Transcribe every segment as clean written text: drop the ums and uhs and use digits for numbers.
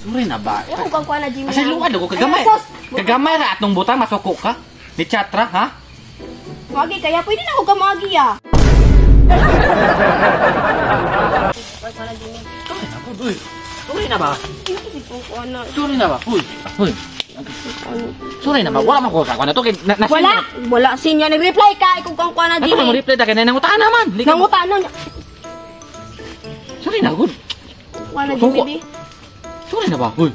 Sorry na ba? Ayaw ko kang na Jimmy. Kasi luwad ako kagamay. Ay, sus! Kagamay ra atong butang masuko ka. Ni chatra ha? Moagi kaya pwede na ako ka moagi ya. Sorry na ko, uy. Sorry na ba? Sorry na ba? Uy. Uy. Sorry na ba? Wala man ko ka na to kay na, na Wala, wala sinya nag-reply ka ikaw kang kuan na Ato mo Jimmy. reply ta kay nangutaan naman. Di ka- Nanguta no. Sorry na gud. Kuan na Suko. Jimmy. Sorry na ba? Uy.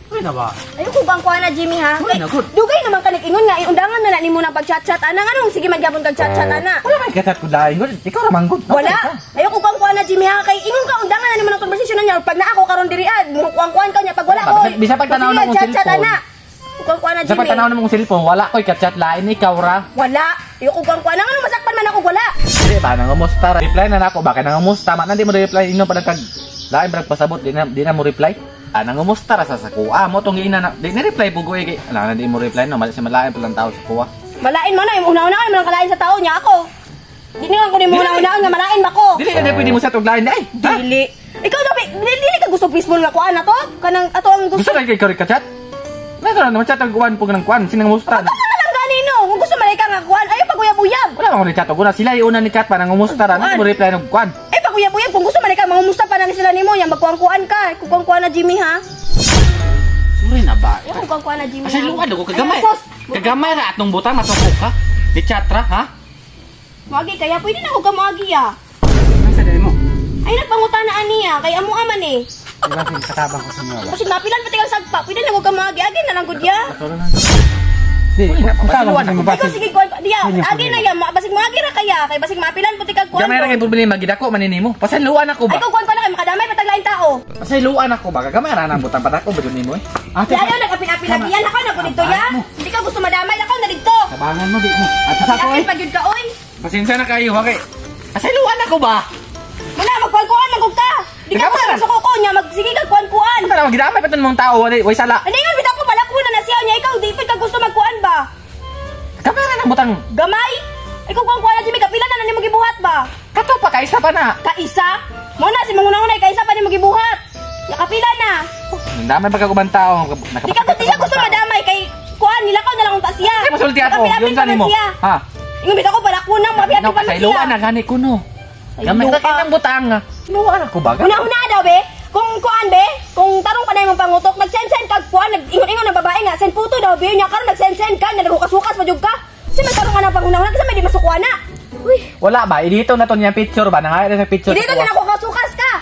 Sorry na ba? Ayaw ko kang kuan na Jimmy ha. Sorry na, good. Dugay naman ka nag-ingon nga iundangan na na nimo na pag-chat-chat ana nganong sige magyapon kag chat-chat ana. Wala man katat ko lain gud. Ikaw ra man gud. Wala. Ayaw ko kang kuan na Jimmy ha kay ingon ka undangan na nimo ng conversation na niya pag na ako karon diri ad kuan-kuan ka niya pag wala ko. Bisa pag tanaw na akong chat-chat cellphone. ana. Kang kuan na Sa Jimmy. pagtanaw na mong cellphone, wala ko'y kachat lain ikaw ra. Wala. Ayaw ko kang kuan na nganong masakpan man ako wala. Di ba nangumusta ra? Reply na nako ba kay nangumusta man di mo reply ino pa kag lain ba nagpasabot di na mo reply. Ah, nangumusta ra sa kuha mo tong giina na di na reply bugoy kay ala na di mo reply no mali sa malain pa lang tao sa kuha. Malain mo na, yung una-una ka, yung kalain sa tao niya ako. Di nga ko ni mo una-una nga malain ba ko? Dili na pwede mo sa tog lain ay. Ha? Dili. Ikaw daw, dili ka gusto peaceful nga kuan na to? Kanang ato ang gusto. Gusto lang kay kay kachat? Nato na naman chat og kuan pug ng kuan sinangumusta na. Tama na lang ganino. Kung gusto malay ka nga kuan, ayaw paguyab-uyab. Wala man ko ni chat og una sila iuna ni chat pa nangumusta ra na mo reply og kuan. Ay paguyab-uyab kung gusto malay ka mangumusta pa na ni sila nimo, yan magkuan-kuan ka. Kukuan-kuan na Jimmy ha. Sorry na ba? Ayaw ko kuan na Jimmy. Kasi luwad ako kagamay. Ay, sus! Kagamay ra atong butang masuko ka. Di chat ra ha? Moagi kaya pwede na ako ka moagi ya. Ano sa dali mo? Ay nagpangutana aniya kay amo aman eh. Diba katabang ko sa inyo ba? Kasi napilan pati kang sagpa, pwede na ako ka moagi. Agi na lang gud ya. Di, katabang ko sa inyo ba? Ikaw sige kuan diya, agi na ya, basig moagi ra kaya kay basig mapilan pati kag kuan. Gamay ra kay problema gidako man nimo. Pasayloan ako Ay ba? kung kuan ko na kay makadamay patag lain tao. Pasayloan ako ba? Kagamay ra na butang padako ba jud nimo eh. Ate, Di ayaw nagapil-apil lagi yan lakaw na ko dito ya. Hindi ka gusto madamay lakaw na dito. tabangan mo di mo. Ate sa ko Apil eh. pag yun ka oy. Pasensya na kayo ha kay. Pasayloan ako ba? Wala magkuan-kuan magug ka. Di ka Teka, gusto man. suko ko niya mag sige ka kuan-kuan. Tara magidamay pa mong tao wala way sala. Ano ingon bitaw ko balako na na siya niya ikaw di pa ka gusto magkuan ba? Gamay ra nang butang. Gamay. Ikaw kuan-kuan na Jimmy kapila na na nimo gibuhat ba? Kato pa kaisa pa na. Kaisa? Mo na si manguna-una kaisa pa nimo gibuhat. Ya kapila na. Damay pa kag ubang tao. Di ka gusto madamay kay kuan nilakaw na lang unta siya. Ay masulti ako. Nagapil-apil Yun sa pa man nimo. siya. Ha. Ingon bitaw ko balako na mo No, apil pa man siya. pasayloan na gani ko no. Gamay ra kay nang butang. Luwan ako ba? Una-una daw be, kung kuan be, kung tarong pa na imong pangutok, nag-send-send kag kuan, nag-ingon-ingon ang babae nga, send puto daw be, nya karon nag-send-send ka, naghukas-hukas pa jud ka. Kasi may tarong ka na panguna-una kasi may di masukuan na. Uy, Wala ba? Idito na to niya picture ba? Nangaya na sa picture. dito na naghukas-hukas ka.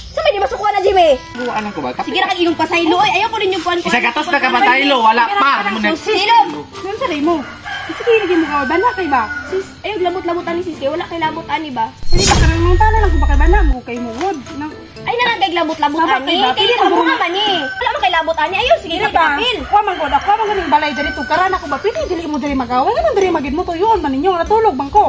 Sa may di masukuan na Jimmy. Luwan ako ba? Sige ra kag imong pasaylo oy, ayaw ko din yung kuan kuan. Isa gatos na ka pasaylo, wala pa. Silom. Ano sa mo? Sige, lagi mo ka ba na kay ba? Sis, ayaw labot-labot ani sis kay wala kay labot ani ba? Hindi ba kanang nung tanan lang ko ba kay ba na mo kay mo good. Nang Ay na lang kay labot-labot Sama ani. kay ba? Kay amo nga man ni. Wala man kay labot ani. Ayaw sige Dili ka ba? apil. Wa man gud ako man ganing balay diri to karan ako ba pili dili mo diri magaway nganong diri magid mo tuyon man ninyo natulog bang ko.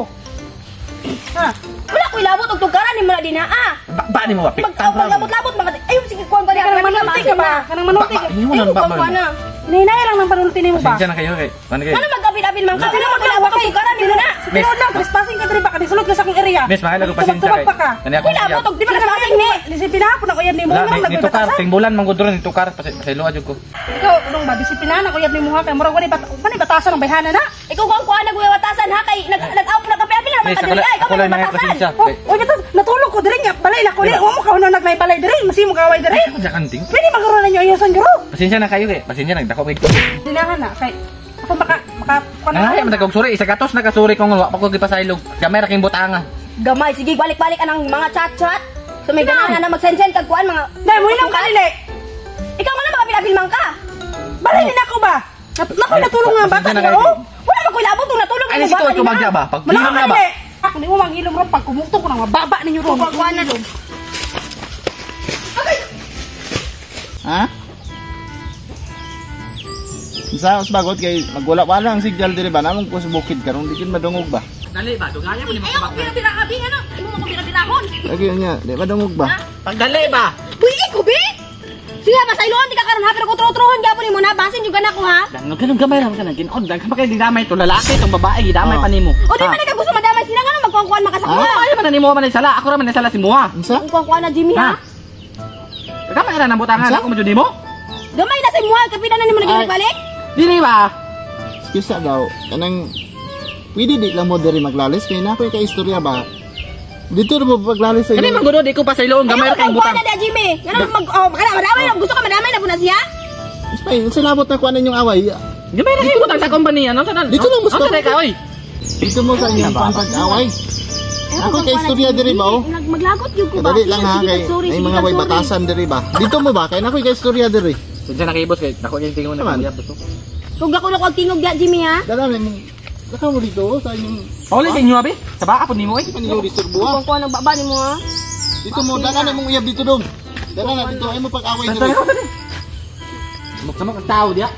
Ha? Wala ko'y labot og tugaran nimo na dinha ah. Ba ni mo ba? Pag paglabot-labot mga ayaw sige kuan ba Kanang manulti ka ba? Kanang manulti ka. Ba, Ayaw kuan kuan na. Hinahinay lang ng panulti nimo ba? Pasensya na kayo kay. Ano kayo? Ano magkapil-apil man ka? Wala ko'y labot og tugaran nimo na. Sa tinuod lang trespassing ka diri ba kani sulod ka sa akong area. Miss, mahal ako pasensya Tubag-tubag kay. pa ka. Kani ako Ko'y labot og di ba trespassing ni. Disiplinahan po na uyab nimo Wala, nga ni tukar, ting bulan man gud ron ni tukar pasayloan jud ko. Ikaw nung ba disiplinahan ako uyab nimo ha kay murag wala wala batasan ang bayhana na. Ikaw kuan kuan nagwawatasan ha kay nag nag-out na kapil-apil na man Miss, ka ako diri ay ako ikaw lang man mga batasan. pasensya. Oh, oy batas natulog ko diri nga balay na ko ni. Wa mo ka na naglay balay diri, masimo gaway diri. Ako sa kanting. Pwede magkaroon na ninyo ayusan guro. Pasensya na kayo kay. Pasensya na dako kay. Dinahan na kay ako maka maka Nangaya man tagog suri, isa gatos na kasuri kung wa pa ko gipasaylog. Gamay ra king butanga. Gamay sige balik-balik anang mga chat-chat. So may ganahan na mag-send-send kag kuan mga Dai mo ilang kanile. Ikaw nga na makapil-apil man ka. Balay ni nako ba? Nako natulog nga ang bata Pasensya na niya kayo. oh. Wala man ko'y labot og natulog Ay, nimo si bata ko dinha. bagya ba? Pag Wala hilom na ba? kanile. Ako ni umang hilom ron pag kumukto ko nang mababa ninyo ron. Kuan kuan na dong. Ha? Sa us bagot kay magwala-wala ang signal diri ba namong ko sa bukid karon di gyud madungog ba. Dali ba? Dugaya mo ni Ayaw ko bira-bira ano? Imo mo ko bira-birahon. Lagi niya, di madungog ba? Pagdali ba? Uy, ikaw be? Sige, pasayloan di ka karon ha, pero kung trotro-trohon gyapon nimo na, basin jud ka na ko ha. Dang ganun gamay ra ka nang ginon. Dang ka kay gidamay to lalaki tong babae gidamay pa nimo. O di man ka gusto madamay sila nga magkuan-kuan Ah, makasakuha. ayaw man na nimo man sala. Ako ra man sala si Muha. Unsa? Ang kuan-kuan na Jimmy ha. Ha? Gamay ra nang butangan Unsa? ako mo jud nimo. Gamay na sa imuha kapila na nimo Ay. balik. Dili ba? Excuse sa daw, kanang pwede di lang mo diri maglalis kay na ko ka istorya ba. Dito ra mo paglalis sa Kani inyo. man gud di ko pasayloon gamay ra Ayaw kay kang butang. buwan na Jimmy. Ngano mag oh, makala madamay na gusto ka madamay na po na siya. Uspay, unsa labot na kuan inyong away? Gamay ra kay butang sa company ano sa Dito lang, Mustafa. Ano ka oy? Dito mo sa inyong kuan pag-away. Ako kay istorya diri ba oh? Maglagot gyud ko ba? Dali lang ha Sige, kay sorry, may sige, mga way sorry. batasan diri ba. Dito mo ba kay na ko kay istorya diri. Unsa na kay boss kay dako yung tingon na Naman. kuyab to. Kung ako na kog tingog ya Jimmy ha. Dala na mo. Daka mo dito oh, sa inyong Pauli sa inyo abi. Sa baka pud nimo oy. di pa ninyo disturbo ah. Kung kuan ang baba nimo ha. Dito mo dala na mong uyab dito dong. Dala na dito ay mo pag-away diri. Samok-samok ang tao diya.